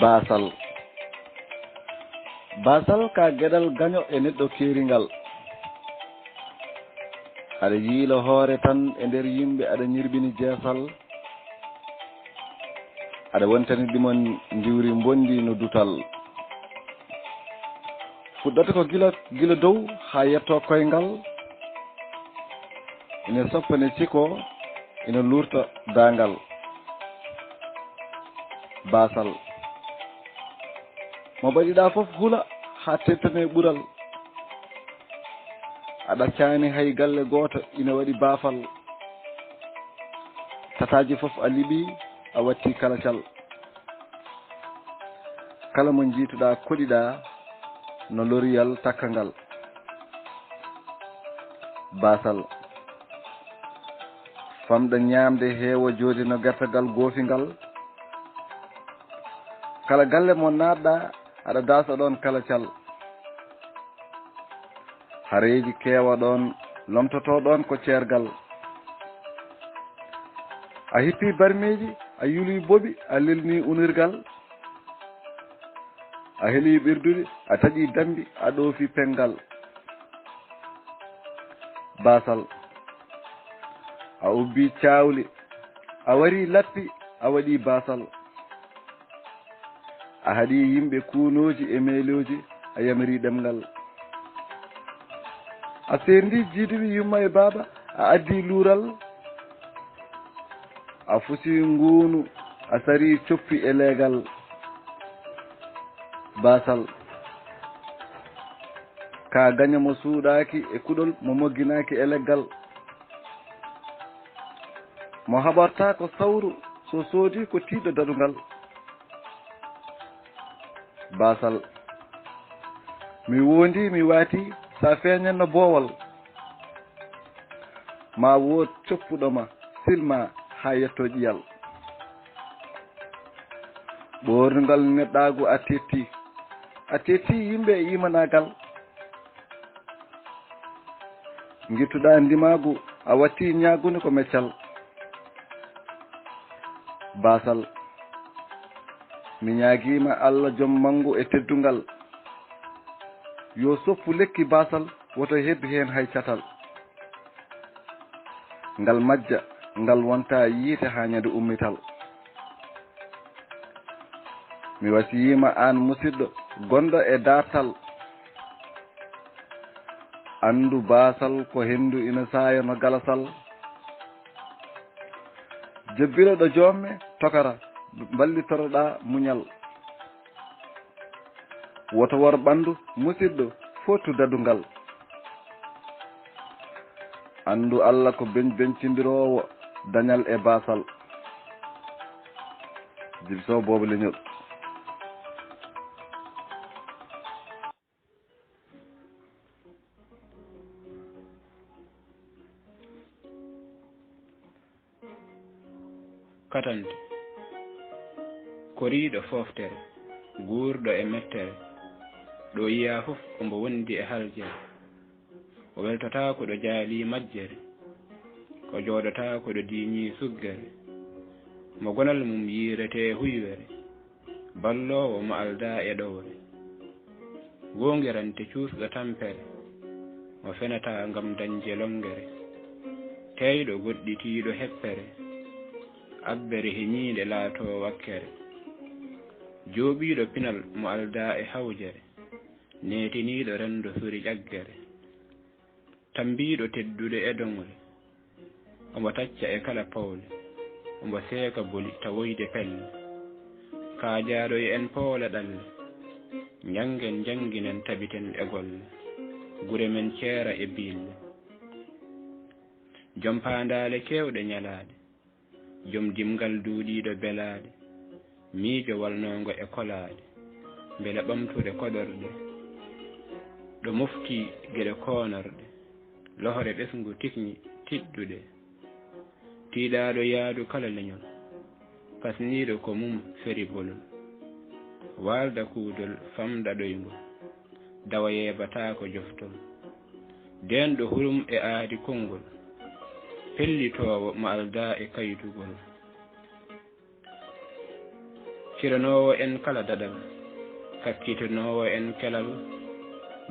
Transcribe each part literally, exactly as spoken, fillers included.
Baasal. Baasal ka geɗal gaño e neɗɗo keeringal. Aɗa yiilo hoore tan e nder yimɓe, aɗa ñirɓini jeesal. Aɗa wontani ɗumon ndiwri mbonndi no dutal. Fuɗɗata ko gila, gila dow haa yetto koyngal. Ina soppa ne ciko, ina luurta daangal. Baasal. Mo mbaɗiɗaa fof hula haa teddane ɓural. A ɗaccaani hay galle gooto ina waɗi baafal. Tataaji fof a liɓi, a watti kala cal. Kala mo njiituɗaa koɗiɗaa no loriyal takkangal. Baasal. Famɗa ñaamde heewa joodi no gertagal goofingal. Kala galle mo naatɗaa aɗa daasa ɗoon kala cal. Hareeji keewa ɗoon, lomtotoo ɗoon ko ceergal. A hippii barmeeji, a yulii boɓi, a lelnii unirgal. A helii ɓirduɗi, a taƴii dammbi, a ɗoofii penngal. Baasal. A ubbii caawli, a warii lappi, a waɗii baasal. A haɗii yimɓe kuunooji e meelooji, a yamirii ɗemngal. A seerndii jiiduɓe yumma e baaba, a addii luural. A fusii nguunu, a sarii coppi e leegal. Baasal. Ka gaño mo suuɗaaki e kuɗol, mo mogginaaki e leggal. Mo haɓortaako sawru, so soodii ko tiiɗɗo daɗungal. Baasal. Mi woondii, mi waatii, sa feeñanno boowal. Ma wood coppuɗo ma, silma haa yetto ƴiyal. Ɓoornungal neɗɗaagu a tetti. A tetti yimɓe e imanaagal. Ngittuɗaa ndimaagu, a watti ñaagunde ko meccal. Baasal. Mi ñaagiima Allah jom manngu e teddungal. Yo soppu lekki baasal, woto heɓ heen hay catal. Ngal majja, ngal wonta yiite haa ñande ummital. Mi wasiyiima aan musidɗo gonɗo e daartal. Anndu baasal ko henndu ina saaya no galasal. Jebbiloɗo joomme tokara, mballitoroɗaa muñal. Woto wor ɓanndu musidɗo footu dadungal. Anndu Allah ko beñ-beñtindiroowo dañal e baasal. Jibi Sow, Boobo Leñol. Katante. Koriiɗo fooftere, guurɗo e mettere, ɗo yiyaa fof omo wondi e haljere. O weltotaako ɗo jaalii majjere, o jooɗotaako ɗo diiñii suggere. Mo gonal mum yiiretee huywere, balloowo mo aldaa e ɗowre. Goongirante cuusɗo tampere, mo fenataa ngam dañde lonngere. Teeyɗo goɗɗitiiɗo heppere, abbere heñiinde laatoo wakkere. Jooɓiiɗo pinal mo aldaa e hawjere, neetiniiɗo renndo suri ƴaggere. Tammbiiɗo teddude e doŋre, omo tacca e kala powle, omo seeka boli tawoyde pelle. Kaajaaɗo e en poola ɗalle, njanngen njannginen taɓiten e golle, gure men ceera e biille. Jom paandaale keewɗe ñalaaɗe, jom dimngal duuɗiiɗo belaaɗe, miijo walnoongo e kolaaɗe, mbele ɓamtuɗe koɗorɗe, ɗo mofti geɗe koonorɗe, lohre ɓesngu tikñi tiɗɗuɗe, tiiɗaaɗo yaadu kala leñol, kasniiɗo ko mum feri bolol, waalda kuudol famɗa ɗoyngol. Dawa yeebataa ko joftol. Deenɗo hurum e aadi konngol. Pellitoowo mo aldaa e kayitugol. Cironoowo en kala daɗal, sakkitinoowo en kelal,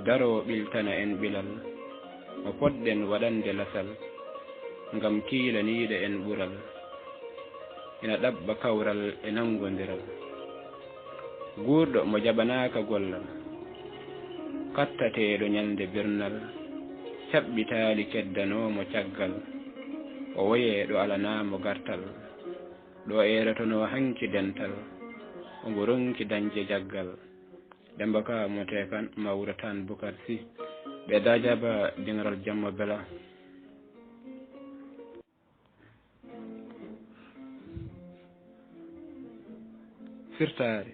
daroo ɓiltana en ɓilal, mo poɗɗen waɗande lasal, ngam kiilaniiɗo en ɓural, ina ɗaɓɓa kawral e nanngondiral. Guurɗo mo jaɓanaaka gollal, kattateeɗo ñalnde birnal, caɓɓitaali keddanoo mo caggal, o woyee ɗo alanaa mo gartal. Ɗo eerotonoo hanki dental, omo ronki dañde jaggal. Demba Ka mo Teekan, Mawra Taan Bukar Si. Ɓe daajaba dingiral jamma bela. Firtaare.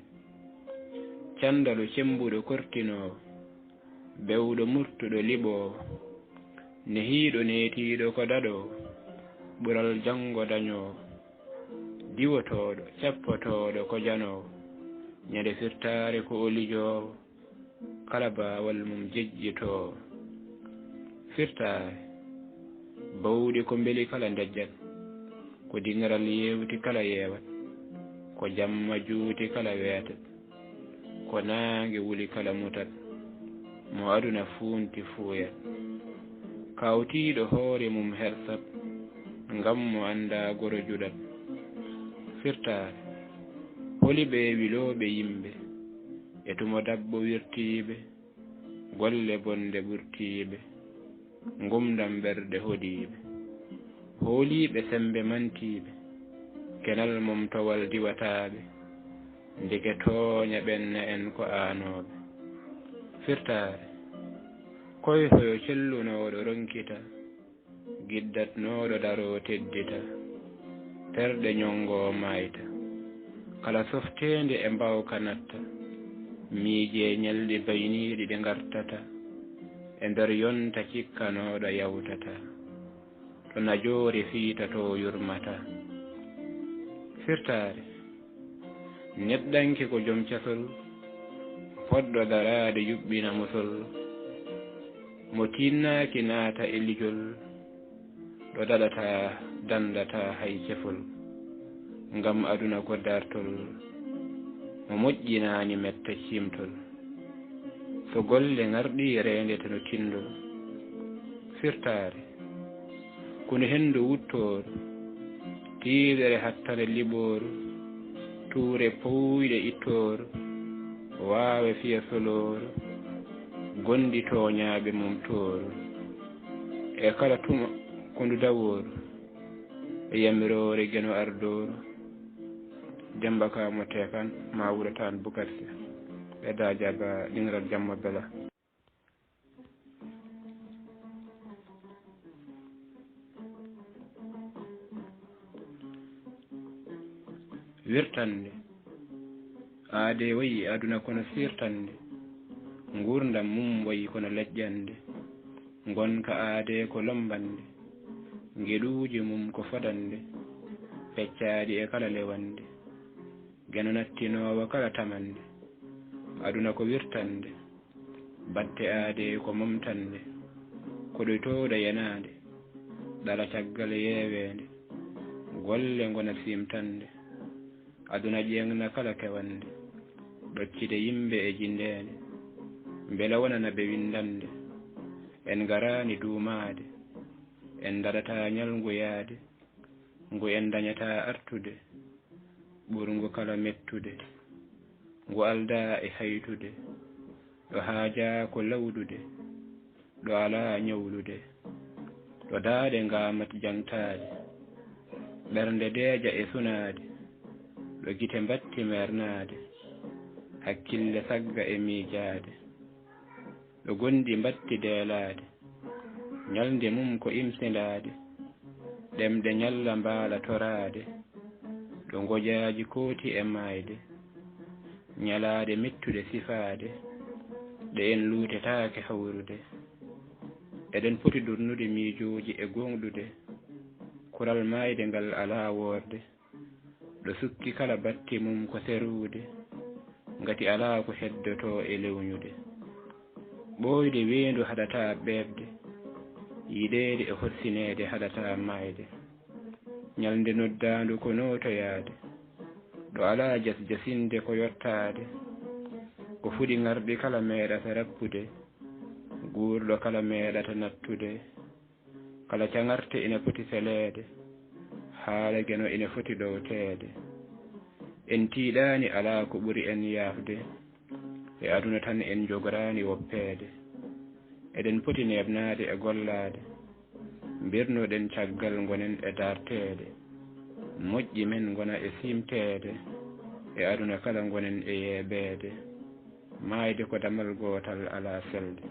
Canndalo cemmbuɗo kortinoowo, bewɗo murtuɗo liɓoowo, nehiiɗo neetiiɗo ko daɗoowo, ɓural janngo dañoowo, diwotooɗo, cappotooɗo ko janoowo, ñande firtaare ko o lijoowo, kala baawal mum jejjitoowo. Firtaare, bawɗi ko mbeli kala ndejjat, ko dingiral yeewti kala yeewat, ko jamma juuti kala weetat. Ko naange wuli kala mutat, mo aduna fuunti fuuyat. Kawtiiɗo hoore mum hersat, ngam mo anndaa goro juɗat. Firtaare, holi ɓe wilooɓe yimɓe, e tumo dabbo wirtiiɓe, golle bonɗe ɓurtiiɓe. Ngumndam ɓerɗe hoɗiiɓe, hooliiɓe semmbe mantiiɓe, kenal mum towal diwataaɓe, ndeke tooña ɓenna en ko aanooɓe. Firtaare, koyhoyo cellunooɗo ronkita, giddatnooɗo daroo teddita, terɗe ñonngo maayta, kala softeende e mbaawka natta, miijee ñalɗi bayniiɗi ɗi ngartata, e nder yonta cikkanooɗo yawtata. To najoore fiita to yurmata. Firtaare, neɗɗanke ko jom casol, poɗɗo daraade yuɓɓina musol, mo tiinnaaki naata e lijol, ɗo daɗata danndata hay cefol, ngam aduna ko dartol, mo moƴƴinaani metta ciimtol. So golle ngarɗii reendete no tinndol. Firtaare, kono henndo wuttooru, tiiɗere hattande liɓooru, tuure pouyɗe ittooru, waawe fiya solooru, gonɗi tooñaaɓe mum tooru. E kala tuma ko ndu dawooru, e yamiroore Geno ardooru. Demba Ka mo Teekan, Mawra Taan Bukar Si. Ɓe daajaba dingiral jamma bela. Wirtande. Aadee wayi e aduna kono sirtande. Nguurndam mum wayi kono leƴƴande. Ngonka aadee ko lommbande. Ngeɗuuji mum ko fodande. Peccaaɗi e kala lewande. Geno nattinoowo kala tamande. Aduna ko wirtande. Batte aadee ko momtande, koɗoytooɗo yenaande, ɗala caggal yeeweende, golle ngona siimtande, aduna ƴeeŋna kala kewannde, ɗoccide yimɓe e jinndeende, mbela wonana ɓe winndande, en ngaraani duumaade, en ndaɗataa ñalngu yaade, ngu en ndañataa artude, ɓurngu kala mettude, ngu aldaa e haytude, ɗo haajaa ko lawlude, ɗo alaa ñawlude, ɗo daaɗe ngaamat jaŋtaade, ɓernde deeƴa e sunaade, ɗo gite mbatti meernaade, hakkille sagga e miijaade. Ɗo gonɗi mbatti deelaade, ñalnde mum ko imsindaade, ɗemɗe ñalla mbaala toraade, ɗo ngojaaji kooti e maayde, ñalaaɗe mettuɗe sifaade, ɗe en luutetaake hawrude. Eɗen poti durnude miijooji e gooŋɗude, kural maayde ngal alaa woorde. Ɗo sukki kala batti mum ko seruude, ngati alaa ko heddotoo e lewñude. Ɓooyde weendu haɗataa ɓeeɓde, yiɗeede e horsineede haɗataa maayde. Ñalnde noddaandu ko nootoyaade, Ɗo alaa jasjasinde ko yottaade, ko fuɗi ŋarɗi kala meeɗata rappude, guurɗo kala meeɗata nattude, kala caŋarte ina poti feleede, haala geno ina foti ɗowteede. En tiiɗaani, alaa ko ɓuri en yaafde, e aduna tan en njogoraani woppeede. Eɗen poti neeɓnaade e gollaade, mbirnoɗen caggal ngonen e darteede, moƴƴi men ngona e siimteede, e aduna kala ngonen e yeebeede. Maayde ko damal gootal alaa selde.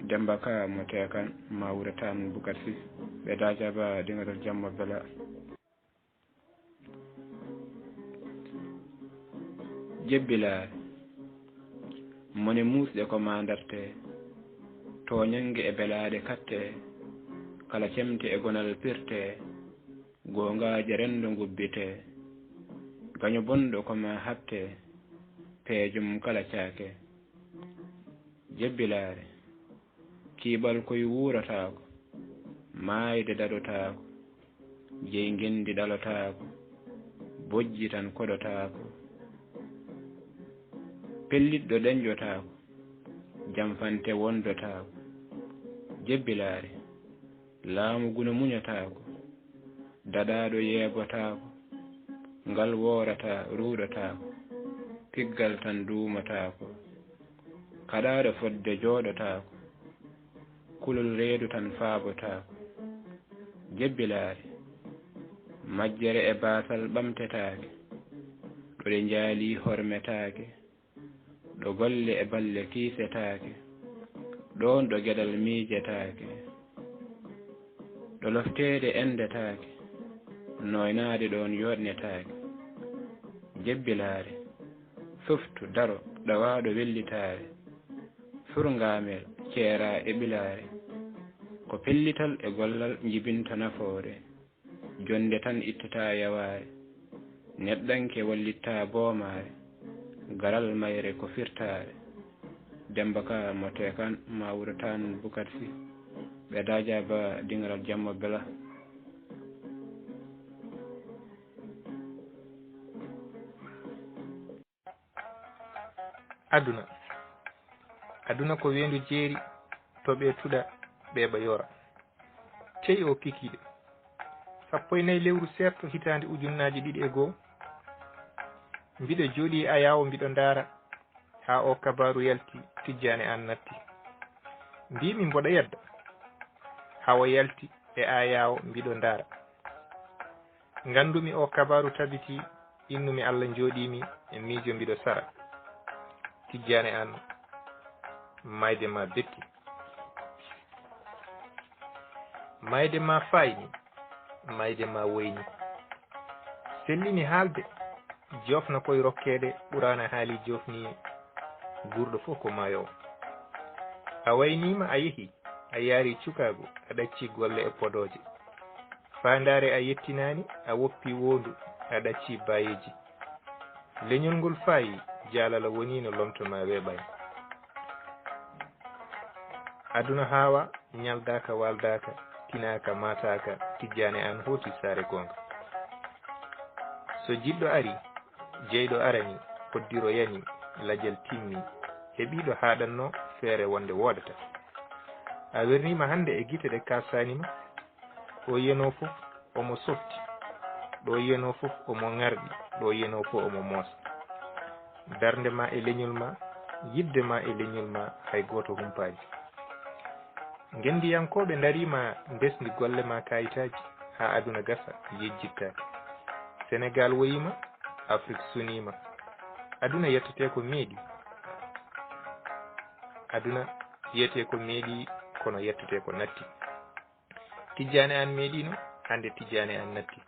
Demmba Ka mo Teekan, Mawre Taan Bukar Si, ɓe Daajaaba Diŋaral Jamma Bela. Jebbilaare. Mone muusɗe ko maa dartee, tooñannge e belaaɗe kattee, kala cemte e gonal pirtee, goongaaje renndo ngubbitee, gaño bonɗo ko maa haɓtee, peejo mum kala caakee. Jebbilaare. Kiiɓal koy wuurataako, maayde daɗotaako, jey ngenndi ɗalotaako, bojji tan koɗotaako. Pellitɗo deñƴotaako, jamfante wondotaako. Jebbilaare, laamu guno muñotaako, daɗaaɗo yeebotaako, ngal woorata ruuɗotaako, piggal tan duumotaako. Kaɗaaɗo fodde jooɗotaako, kulol reedu tan faabotaako. Jebbilaare, majjere e baasal ɓamtetaake, ɗo ɗe njaalii hormetaake, ɗo golle e balle kiisetaake, ɗoon ɗo geɗal miijetaake, ɗo lofteede enndetaake, nooynaade ɗoon yooɗnetaake. Jebbilaare, softu, daro, ɗawaaɗo wellitaare, surŋaamel, ceeraa e ɓilaare. Ko pellital e gollal njibinta nafoore, jonnde tan ittata yawaare, neɗɗanke wallitta boomaare, garal mayre ko firtaare. Demmba Ka mo Teekan, Mawre Taan Bukar Si, ɓe Daajaaba Diŋaral Jamma Bela. Aduna. Aduna ko weendu jeeri, toɓe tuɗa, ɓeeɓa yora. Cey o kikiiɗe. Sappo e nayi lewru seeɗto hitaande ujunnaaji ɗiɗi e goo, mbiɗo jooɗii Ayaawo, mbiɗo ndaara, haa o kabaaru yalti Tijjaane Aan natti. Mbiimi mboɗo yedda. Haa o yalti e Ayaawo, mbiɗo ndaara. Nganndumi o kabaaru tabitii, innumi Allah, njooɗiimi e miijo, mbiɗo sara. Tijjaane Aan, maayde ma betti. Maayde ma faayni, maayde ma woyni. Sellini haalde, joofna koy rokkeede, Quraana haali joofni, guurɗo fof ko maayoowo. A wayniima, a yehi, a yaari cukaagu, a ɗacci golle e podooje. Faandaare a yettinaani, a woppi woondu, a ɗacci baayeeji. Leñol ngol faayi, jaalala woniino lomto ma weeɓaani. Aduna haawa, ñaldaaka, waaldaaka, tinaaka, maataaka, Tijjaane Aan hooti saare goonga. So jiɗɗo ari, jeyɗo arani, hoddiro yani, lajal timmi, heɓiiɗo haaɗanno, feere wonde woodata. A werniima hannde e gite ɗe kaasaani ma. Ɗo yenoo fof omo softi, ɗo yenoo fof omo ŋarɗi, ɗo yenoo fof omo moosa. Darnde ma e leñol ma, yiɗde ma e leñol ma, hay gooto humpaani. Ngenndiyankooɓe ndarii ma mbesndi golle ma kaayitaaji, haa aduna gasa, yejjittaake. Senegaal woyiima, Afrik suniima. Aduna yettetee ko meeɗi. Aduna yetee ko meeɗi, kono yettetee ko natti. Tijjaane Aan meeɗiino, hannde Tijjaane Aan natti.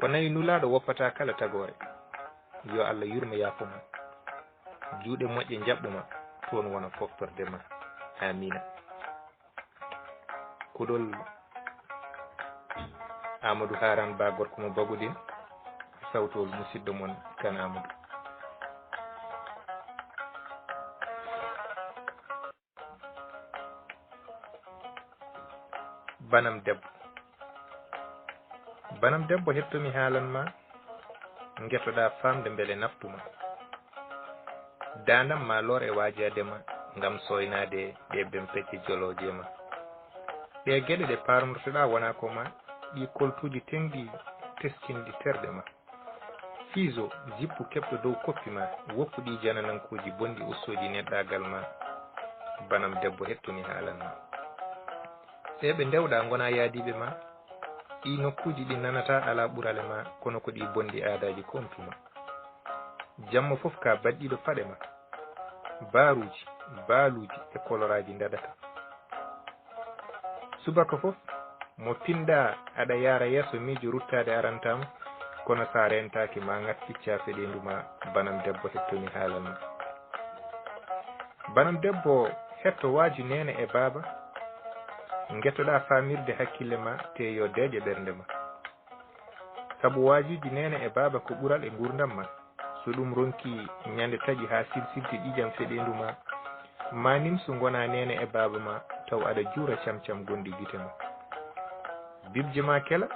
Ko nawi nulaaɗo woppata kala tagoore. Yo Allah yurmo yaafo ma. Juuɗe moƴƴe njaɓɓo ma, toon wona foftorde ma. Aamiina. Kuɗol Amadou Haran Ba gorko mo Bagudin, sawtol musidɗo mon Kan Amadou. Banam debbo. Banam debbo, heɗto mi haalan ma. ngetoɗaa faamde mbele naftu ma. Daandam maa lor e waajaade ma ngam sooynaade ɗee bempeƴƴe jolooje ma. Ɗee geɗe ɗe paarnortoɗaa wonaa ko ma, ɗii koltuuji teŋɗi teskinɗi terɗe ma. Fiiso, jippu keɓɗo dow koppi ma, woppu ɗii jananankuuji bonɗi ussooji neɗɗaagal ma. Banam debbo hettuni haalan ma. Ɓee ɓe ndewɗaa ngonaa yaadiiɓe ma. Ɗii nokkuuji ɗi nanataa alaa ɓurale ma, kono ko ɗii bonɗi aadaaji kontu ma. Jamma fof ka baɗɗiiɗo paɗe ma. Baaruuji, baaluuji e koloraaji ndaɗata. Subaka fof mo pinɗaa aɗa yaara yeeso miijo ruttaade arantaa ma, kono so a reentaaki ma ŋat piccaa feɗeendu ma, banam debbo hettoni haalan ma. Banam debbo hetto waaju neene e baaba, ngetoɗaa faamirde hakkille ma, tee yo deeƴe ɓernde ma. Sabu waajuuji neene e baaba ko ɓural e nguurndam ma. So ɗum ronki ñande taƴi haa silsilti ƴiiƴam feɗeendu ma, ma nimsu ngonaa neene e baaba ma, taw aɗa juura cam-cam gonɗi gite ma. Bibje ma kela,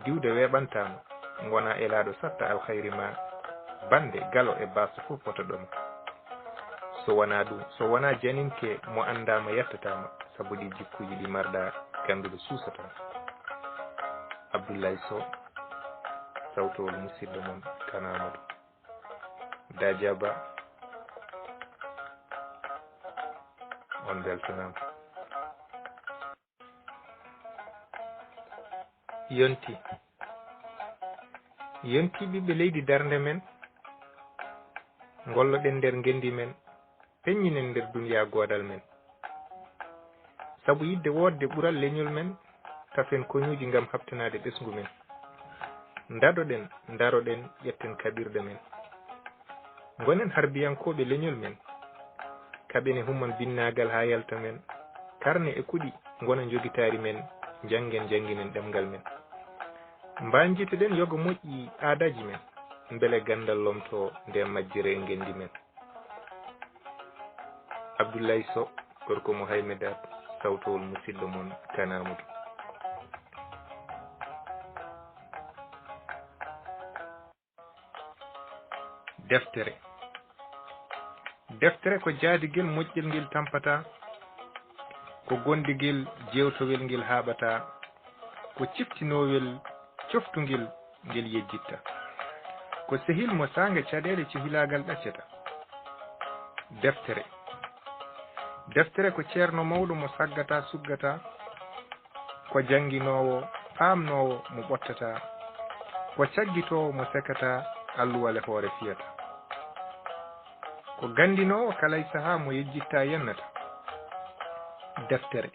diwde weeɓantaa ma, ngonaa elaaɗo satta alkhayri ma, bannde, galo e baasɗo fof fotodoo ma. So wonaa ɗum, so wonaa janinke mo anndaama yettataa ma, sabu ɗii jikkuuji ɗi marɗaa, gannduɗo suusataa ma. Abdullaay Sow, sawtowol musidɗo mon Kana Amadou. Daaja Ba, on mbeltanaama. Yonti. Yonti ɓiɓɓe leydi darnde men, ngolloɗen nder ngenndi men, peññinen nder duniyaa goodal men. Sabu yiɗde woodde ɓural leñol men, tafen koñuuji ngam haɓtanaade ɓesngu men. Ndaɗoɗen, ndaroɗen, ƴetten kaɓirɗe men. Ngonen harbiyankooɓe leñol men. Kaɓen e humman binnaagal haa yalta men. Karne e kuɗi ngona njogitaari men, njanngen, njannginen ɗemngal men. Mbaanjitoɗen yoga moƴƴi aadaaji men, mbele ganndal lomtoo nde majjere e ngenndi men. Abdullaay Sow, gorko mo Haymedaat, sawtowol musidɗo mon Kana Amadou. Deftere. Deftere ko jaadigel moƴƴel ngel tampataa, ko gondigel jeewtowel ngel haaɓataa, ko ciftinoowel coftungel ngel yejjitta. Ko sehil mo saanga caɗeele cehilaagal ɗaccata. Deftere. Deftere ko ceerno mawɗo mo saggataa, suggataa, ko jannginoowo, paamnoowo mo ɓottataa, ko caggitoowo mo sekataa, alluwal e hoore fiyataa. Ko ganndinoowo kala e sahaa mo yejjittaa yennata. Deftere.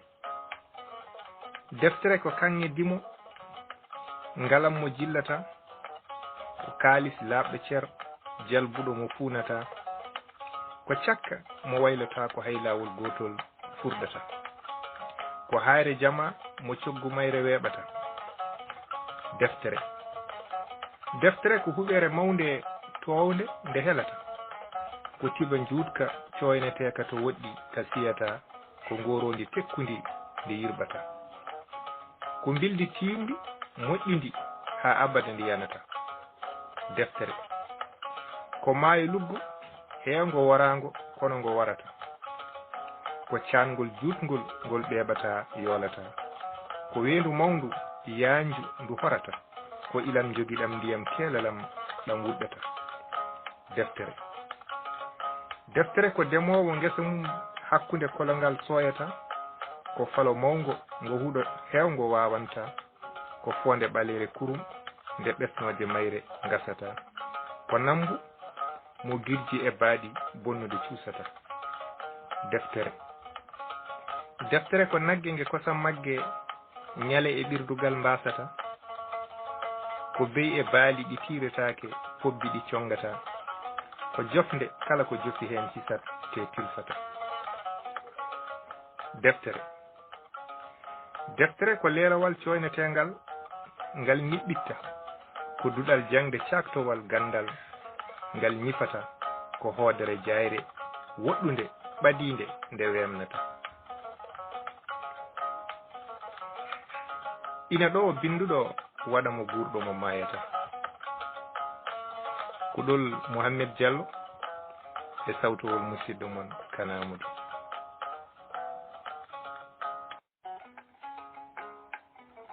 Deftere ko kaŋŋe dimo, ngalam mo jillata, ko kaalis laaɓɗo cer, jalbuɗo mo fuunata, ko cakka mo waylata, ko hay laawol gootol furdata, ko hayre jama mo coggu mayre weeɓata. Deftere. Deftere ko huɓere mawnde toownde nde helata, ko tiba njuutka cooyneteeka to woɗɗi ka siyata, ko ngooroondi tekkundi ndi yirɓata. Ko mbildi tiiɗndi, moƴƴundi, haa abada ndi yanata. Deftere. Ko maayo luggu, heewngo waraango, kono ngo warata. Ko caangol juutngol, ngol ɓeeɓataa, yoolataa. Ko weendu mawndu, yaanju, ndu horata. Ko ilam njogiɗam ndiyam keelalam, ɗam wuɗɗata. Deftere. Deftere ko demoowo ngesa mum hakkunde kolongal sooyata, ko falo mawngo ngo huɗo heewngo waawanta, ko foonde ɓaleere kurum nde ɓesnooje mayre ngasata, ko nammbu mo girji e baaɗi bonnude cuusata. Deftere. Deftere ko nagge nge kosam magge ñale e ɓirdugal mbaasata, ko beyi e baali ɗi tiiretaake, pobbi ɗi congata, ko jofnde kala ko jofi heen hisat te tilfata. Deftere. Deftere ko leelawal cooyneteengal, ngal niɓɓitta, ko duɗal jaŋde caaktowal ganndal, ngal ñifata, ko hoodere jaayre woɗɗunde, ɓadiinde, nde weemnata. Ina ɗo binnduɗo waɗa mo guurɗo mo maayata. Kuɗol Mohammed Diallo e sawtowol musidɗo mon Kana Amadou.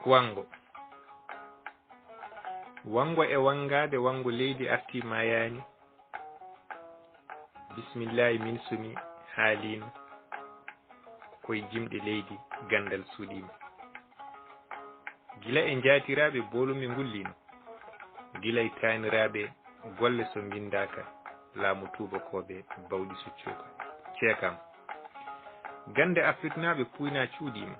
Wanngo. Wanngo e wanngaade, wanngo leydi artii maayaani. Bismillaahi min sumi haaliino. Koye jimɗi leydi ganndal suuɗiima. Gila e njaatiraaɓe boolumi ngulliino. Gila e taaniraaɓe golle so mbinndaaka, laamu tuubakooɓe bawɗi succooka. Ceekam. Gannde Afriknaaɓe puynaa cuuɗiima.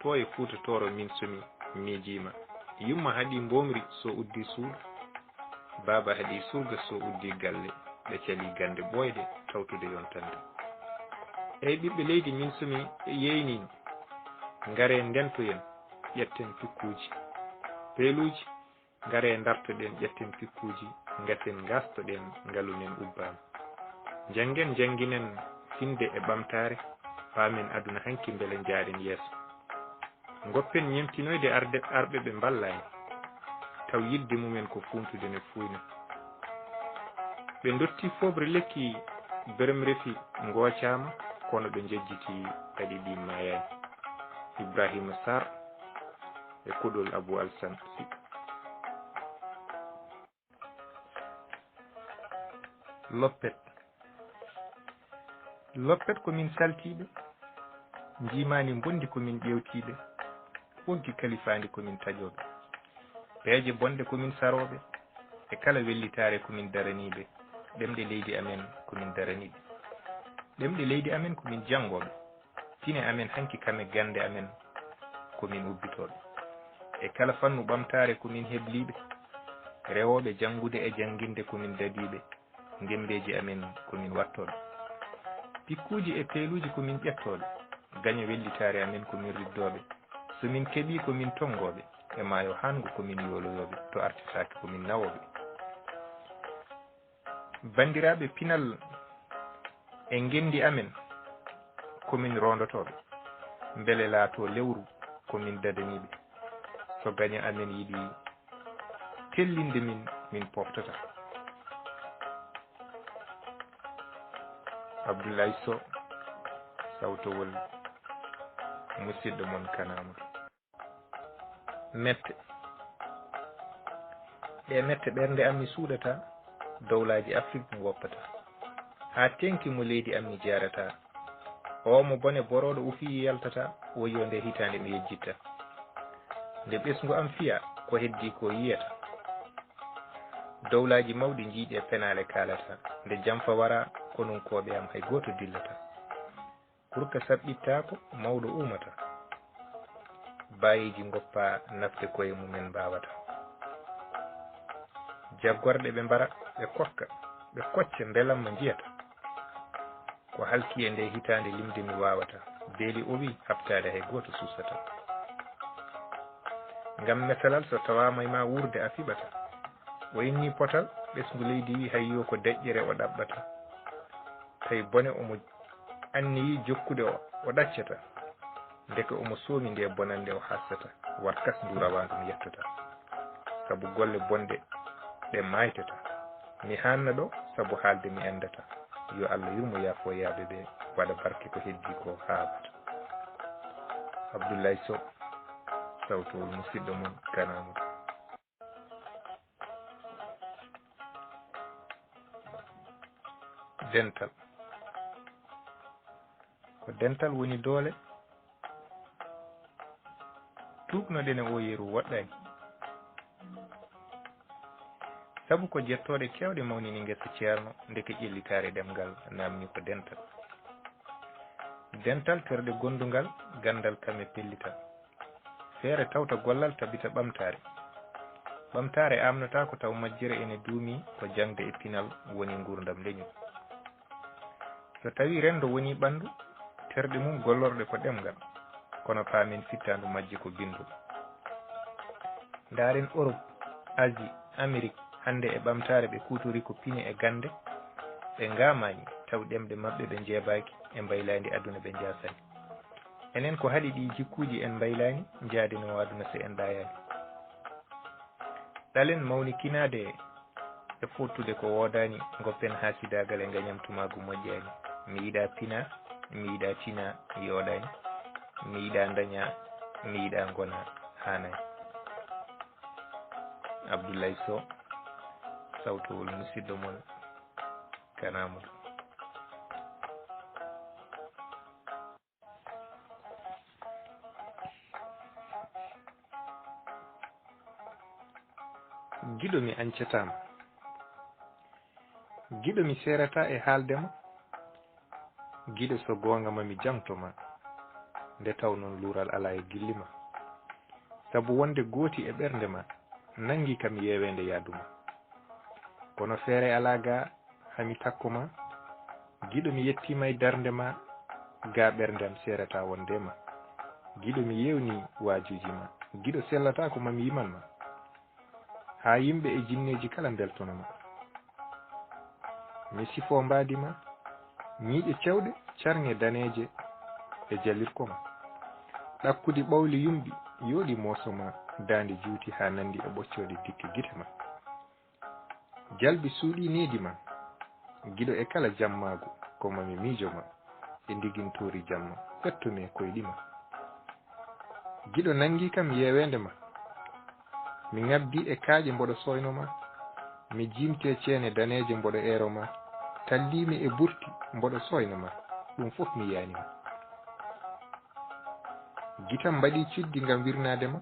To e Fuuta Tooro min sumi miijiima. Yumma haɗi mboomri so uddi suudu. Baaba haɗi surga so uddi galle. Ɓe cali gannde ɓooyde tawtude yontande. Ey ɓiɓɓe leydi min sumi yeeyniino. Ngaree ndentoyen, ƴetten pikkuuji, peeluuji. Ngaree ndartoɗen, ƴetten pikkuuji, ngasen ngaastoɗen, ngalu men ubbaama. Njanngen, njannginen finde e ɓamtaare, paamen aduna hanki mbele njaaɗen yeeso. Ngoppen ñemtinoyde arde, arɓe ɓe mballaani, taw yiɗde mumen ko fuuntude ne fuuyna. Ɓe ndotti fooɓre lekki, berem refi ngoocaama, kono ɓe njejjiti kadi ɗi maayaani. Ibrahima Sarr e kuɗol Abou Alsan Sy. Loppet. Loppet ko min saltiiɓe, njiimaandi mbondi ko min ƴeewtiiɓe, ɓoggi kalifaandi ko min taƴooɓe, peeje bonɗe ko min sarooɓe, e kala wellitaare ko min daraniiɓe, ɗemɗe leydi amen ko min daraniiɓe, ɗemɗe leydi amen ko min janngooɓe. Pine amen hanki kame gannde amen ko min ubbitooɓe. E kala fannu ɓamtaare ko min hebliiɓe. Rewooɓe janngude e jannginde ko min dadiiɓe. Ngemmbeeji amen ko min wattooɓe. Pikkuuji e peeluuji ko min ƴettooɓe. Gaño wellitaare amen ko min riddooɓe. So min keɓii ko min tonngooɓe. E maayo haango ko min yooloyooɓe. To artitaake ko min nawooɓe. Banndiraaɓe, pinal e ngenndi amen ko min roondotooɓe, mbele laatoo lewru ko min dadaniiɓe. So gaño amen yiɗi tellinde min, min pooftata. Abdoulaye Sow, sawtowol musidɗo mon Kana Amadou. Mette. Ɗe mette ɓernde am mi suuɗata, dowlaaji Afrik mi woppata. Haa teŋki mo leydi am mi jaarata. Oo mo bone borooɗo o fii yaltata, woyyoo nde hitaande mi yejjitta. Nde ɓesngu am fiya, ko heddii ko yiyata. Dowlaaji mawɗi njiiɗi e penaale kaalata, nde jamfa wara, konunkooɓe am hay gooto dillata. Kurka saɓɓittaako, mawɗo uumata. Baayeeji ngoppaa nafde koye mumen mbaawata. Jaggorɗe ɓe mbara, ɓe kokka, ɓe kocca mbelamma njiyata. Ko halki e nde hitaande limde mi waawata. Beeli o wi haɓtaade hay gooto suusata. Ngam mesalal so tawaama e ma wuurde a fiɓata. O inni potal, ɓesngu leydi wi hay yo ko deƴƴere o ɗaɓɓata. Tawi bone omo anniyi jokkude o, o ɗaccata. Ndeke omo soomi nde bonannde o hassata, warkas ndu rawaandu mi yettata. Sabu golle bonɗe ɗe maaytata. Mi haanna ɗo sabu haalde mi enndata. Yo Allah yurmo yaafo yaaɓe ɓe, waɗa barke ko heddii ko haa abada. Abdoulaye Sow, sawtowol musidɗo mon Kana Amadou. Dental. Ko dental woni doole tuugnoɗen e oo yeru woɗɗaani. Sabu ko jettooɗe keewɗe mawnini ngesa Ceerno, ndeke ƴellitaare ɗemngal naamni ko dental. Dental terɗe gondungal, ganndal kame pellital. Feere tawta gollal tabita ɓamtaare. Ɓamtaare aamnotaako taw majjere ene duumi ko jaŋde e pinal woni nguurndam leñol. So tawii renndo wonii ɓanndu, terɗe mum gollorɗe ko ɗemngal, kono paamen fittaandu majje ko binndol. Ndaaren Orop, Asie, Amerik, hannde e ɓamtaare ɓe kuutori ko pine e gannde, ɓe ngaamaani taw ɗemɗe maɓɓe ɓe njeebaaki e mbaylaandi aduna ɓe njaasani. Enen ko haɗi ɗii jikkuuji en mbaylaani, njaadenoo aduna so en ɗaayaani. Ɗalen mawnikinaade Fottude ko woodaani, ngoppen haasidaagal e ngañamtumaagu moƴƴaani. Mi yiɗaa pinaa, mi yiɗaa tinaa, yooɗaani. Mi yiɗaa ndañaa, mi yiɗaa ngonaa, haanaani. Abdoulaye Sow, sawtowol musidɗo mon, Kana Amadou. Giɗo mi añcataa ma. Giɗo mi seerataa e haalde ma. Giɗo so goonga ma mi jaŋto ma. Nde taw noon luural alaa e gilli ma. Sabu wonde gooti e ɓernde ma, nanngi kam yeeweende yaadu ma. Kono feere alaa ga hami takko ma. Giɗo mi yettiima e darnde ma, ga ɓernde am seerataa wonde ma. Giɗo mi yeewni waajuuji ma. Giɗo sellataa ko mami yiman ma. Haa yimɓe e jinneeji kala mbeltono ma. Mi sifo mbaadi ma, ñiiƴe cewɗe, carŋe daneeje e jalirko ma. Ɗakkudi ɓawli yumɓi, yooɗi mooso ma, daande juuti haa nanndi e ɓoccooɗe dikke gite ma. Jalbi suuɗi needi ma, giɗo e kala jammaagu, ko mami miijo ma, e ndigintoori jamma, ƴettu mi e koyɗi ma. Giɗo nanngi kam yeeweende ma. Mi ŋabbi e kaaƴe mboɗo sooyno ma. Mi jiimte ceene daneeje mboɗo eero ma. Talliimi e burti mboɗo sooyno ma. Ɗum fof mi yaani ma. Gitam mbaɗi cuddi ngam wirnaade ma.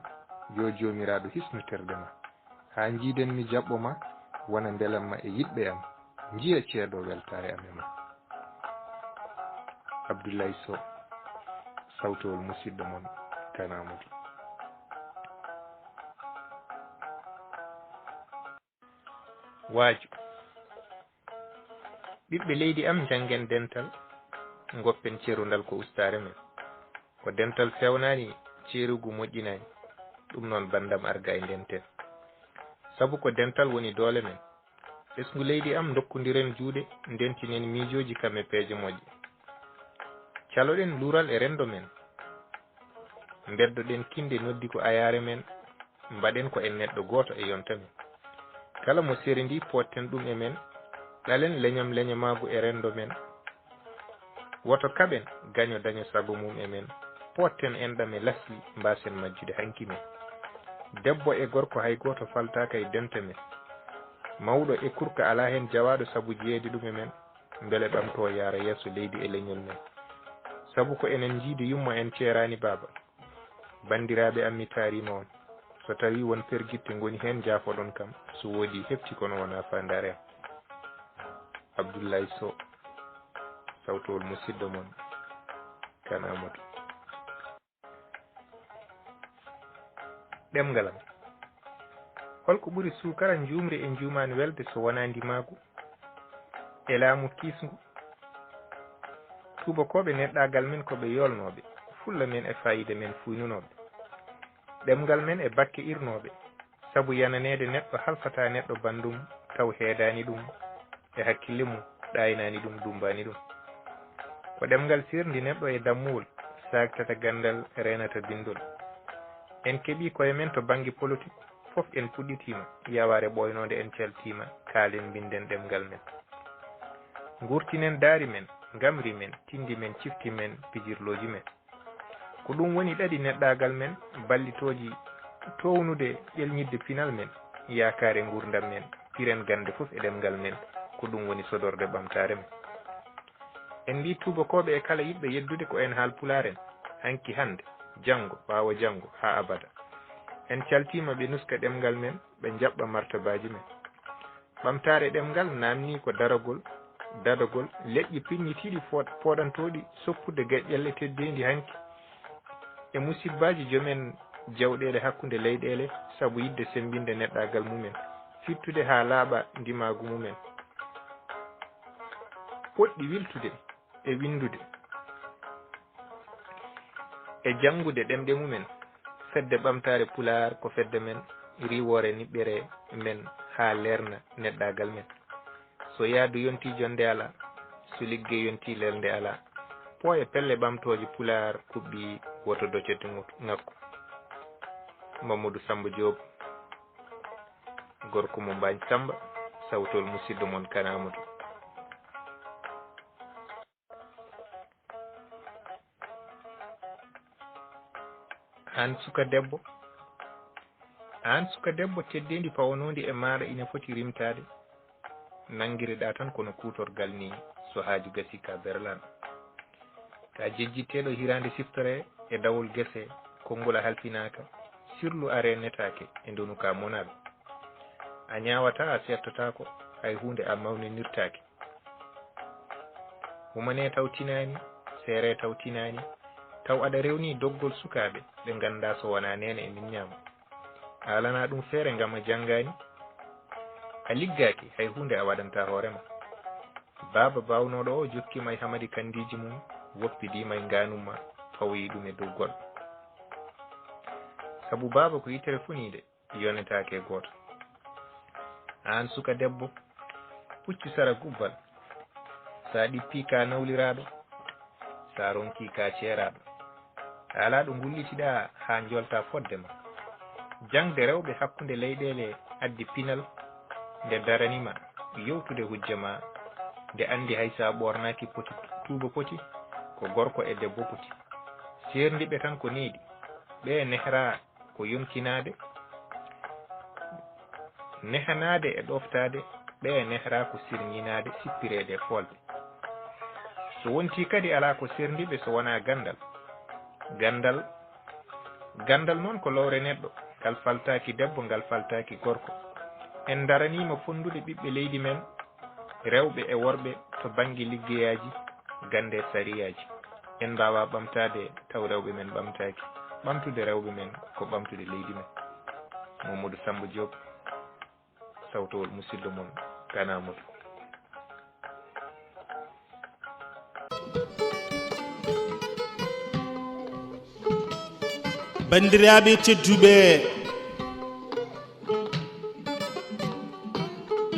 Yo Joomiraaɗo hisnu terɗe ma. Haa njiiden mi jaɓɓo ma, wona mbelamma e yiɗɓe am, njiya ceedo weltaare am e ma. Abdoulaye Sow, sawtowol musidɗo mon, Kana Amadou. Waaju. Ɓiɓɓe leydi am, njanngen dental, ngoppen cerundal ko ustaare men. Ko dental feewnaani, ceerugu moƴƴinaani. Ɗum noon, banndam arga e ndenten. Sabu ko dental woni doole men. Ɓesngu leydi am, ndokkondiren juuɗe, ndentinen miijooji kam e peeje moƴƴe. Caloɗen luural e renndo men. Mbeddoɗen kinde noddi ko ayaare men. Mbaɗen ko en neɗɗo gooto e yonta men. Kala mo serindi, pootten ɗum e men. Ɗalen leñam leñamaagu e renndo men. Woto kaɓen gaño daño sago mum e men. Pootten enɗam e lasli, mbaasen majjude hanki men. Debbo e gorko hay gooto faltaaka e dente men. Mawɗo e kurka alaa heen jawaaɗo sabu jeyeede ɗum e men. Mbele ɓamtoo yaara yeeso leydi e leñol men. Sabu ko enen njiidi yumma, en ceeraani baaba. Banndiraaɓe am, mi taariima on. So tawii won pergitte ngoni heen, njaafoɗon kam. So woodii, hefti, kono wonaa faandaare am. Abdoulaye Sow, sawtowol musidɗo mon, Kana Amadou. Ɗemngal am. Hol ko ɓuri suukara njuumri e njuumaani welde so wonaa ndimaagu e laamu kiisngu? Tuubakooɓe neɗɗaagal men ko ɓe yoolnooɓe, fulla men e faayiida men fuynunooɓe. Ɗemngal men e bakke irnooɓe, sabu yananeede neɗɗo halfataa neɗɗo banndum taw heedaani ɗum e hakkille mum, ɗaaynaani ɗum, dummbaani ɗum. Ko ɗemngal seerndi neɗɗo e dammuwol, saaktata ganndal, reenata binndol. En keɓii koye men to bannge politik, fof en puɗɗitiima, yawaare ɓooynoonde en caltiima, kaalen mbinnɗen ɗemngal men. Nguurtinen daari men, ngamri men, tinndi men, cifti men, pijirlooji men. Ko ɗum woni ɗaɗi neɗɗaagal men, ballitooji toownude ƴelñidde pinal men, yaakaare nguurndam men, piren gannde fof e ɗemngal men, ko ɗum woni sodorde ɓamtaare men. En mbii tuubakooɓe e kala yiɗɓe yeddude ko en haalpulaar en, hanki hannde, janngo, ɓaawo janngo, haa abada. En caltiima ɓe nuska ɗemngal men, ɓe njaɓɓa martabaaji men. Ɓamtaare ɗemngal naamnii ko daragol, dadagol, leƴƴi pinñitiiɗi fooɗ-, pooɗantooɗi soppude geƴƴelle teddeendi hanki e musibbaaji jomen jawɗeele hakkunde leyɗeele sabu yiɗde semmbinde neɗɗaagal mumen, fittude haa laaɓa ndimaagu mumen. Poɗɗi wiltude e winndude e janngude ɗemɗe mumen. Fedde Ɓamtaare Pulaar ko fedde men, riiwoore niɓɓere men haa leerna neɗɗaagal men. So yaadu yontii, jonnde alaa, so liggey yontii, leelnde alaa. Pooye pelle ɓamtooje Pulaar kuɓɓii, woto docote ŋakku. Mamadou Samba Diop, gorko mo Mbaañ Samba. Sawtol musidɗo mon Kanamudu. Aan suka debbo, aan suka debbo, teddeendi pawonoondi e maaɗa ina foti rimtaade. Nanngireɗaa tan kono kuutorgal nii, so haaju gasii ka berlan. Ka jejjitteeɗo hiraande siftoree e dawol gese, konngol a halfinaaka, sirlu a reenetaake e ndonu ka monaaɓe. A ñaawataa, a seertotaako, hay huunde a mawninirtaake. Humane taw tinaani, seere taw tinaani, taw aɗa rewni doggol sukaaɓe ɓe nganndaa so wonaa neene e min ñaama. A alanaa ɗum feere ngam a janngaani, a liggaaki, hay huunde a waɗantaa hoore ma. Baaba baawnooɗo o jokki ma e hamadi kanndiiji mum, woppidii ma e ngaanum ma, fawoyi ɗum e dow goɗɗo. Sabu baaba ko yitere funiinde, yonetaake e gooto. Aan suka debbo, puccu sara gubbal. Sa ɗippii ka nawliraaɗo, sa ronkii ka ceeraaɗo. A alaa ɗo ngullitiɗaa haa njolta fodde ma. Jaŋde rewɓe hakkunde leyɗeele addi pinal nde darani ma yewtude hujja ma, nde anndi hay sa ɓoornaaki poti tuuba poti, ko gorko e debbo poti. Seerndiɓe tan ko needi, ɓe nehra ko yonkinaade, nehanaade e ɗoftaade, ɓe nehra ko sirñinaade, sippireede e foolde. So wontii kadi alaa ko seerndiɓe so wonaa ganndal. Ganndal, ganndal noon ko lowre neɗɗo, ngal faltaaki debbo, ngal faltaaki gorko. En ndaraniima fonndude ɓiɓɓe leydi men, rewɓe e worɓe to bannge liggeyaaji, gannde e sariyaaji. En mbaawaa ɓamtaade taw rewɓe men ɓamtaaki. Ɓamtude rewɓe men ko ɓamtude leydi men. Mamadou Samba Diop, sawtowol musidɗo mon Kanamudu. Banndiraaɓe tedduɓe,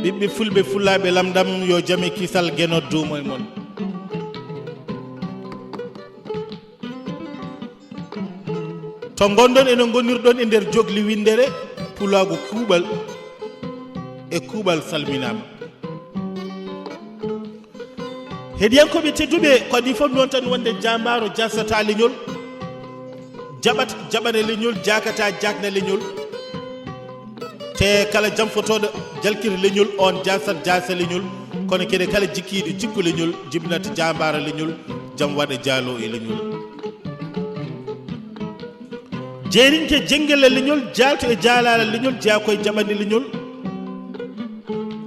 ɓiɓɓe fulɓe, fulaaɓe lamɗam, yo jam e kisal Geno duumo e mon. To ngonɗon ene ngonirɗon e nder jogli winndere, pulaagu kuuɓal e kuuɓal salminaama. Heɗiyankooɓe tedduɓe, ko adii fof noon tan wonde jaambaaro jasata leñol, jaɓat jaɓana leñol, jaakata jaakna leñol. Te kala jamfotooɗo jalkita leñol, oon jasat jasa leñol, kono kadi kala jikkiiɗo jikku leñol, jibinat jaambaaro leñol, jam waɗa jaalo e leñol. Jeerinke jenngel e leñol, jaalto e jaalaala leñol, jeyaa koye jaɓanɗe leñol.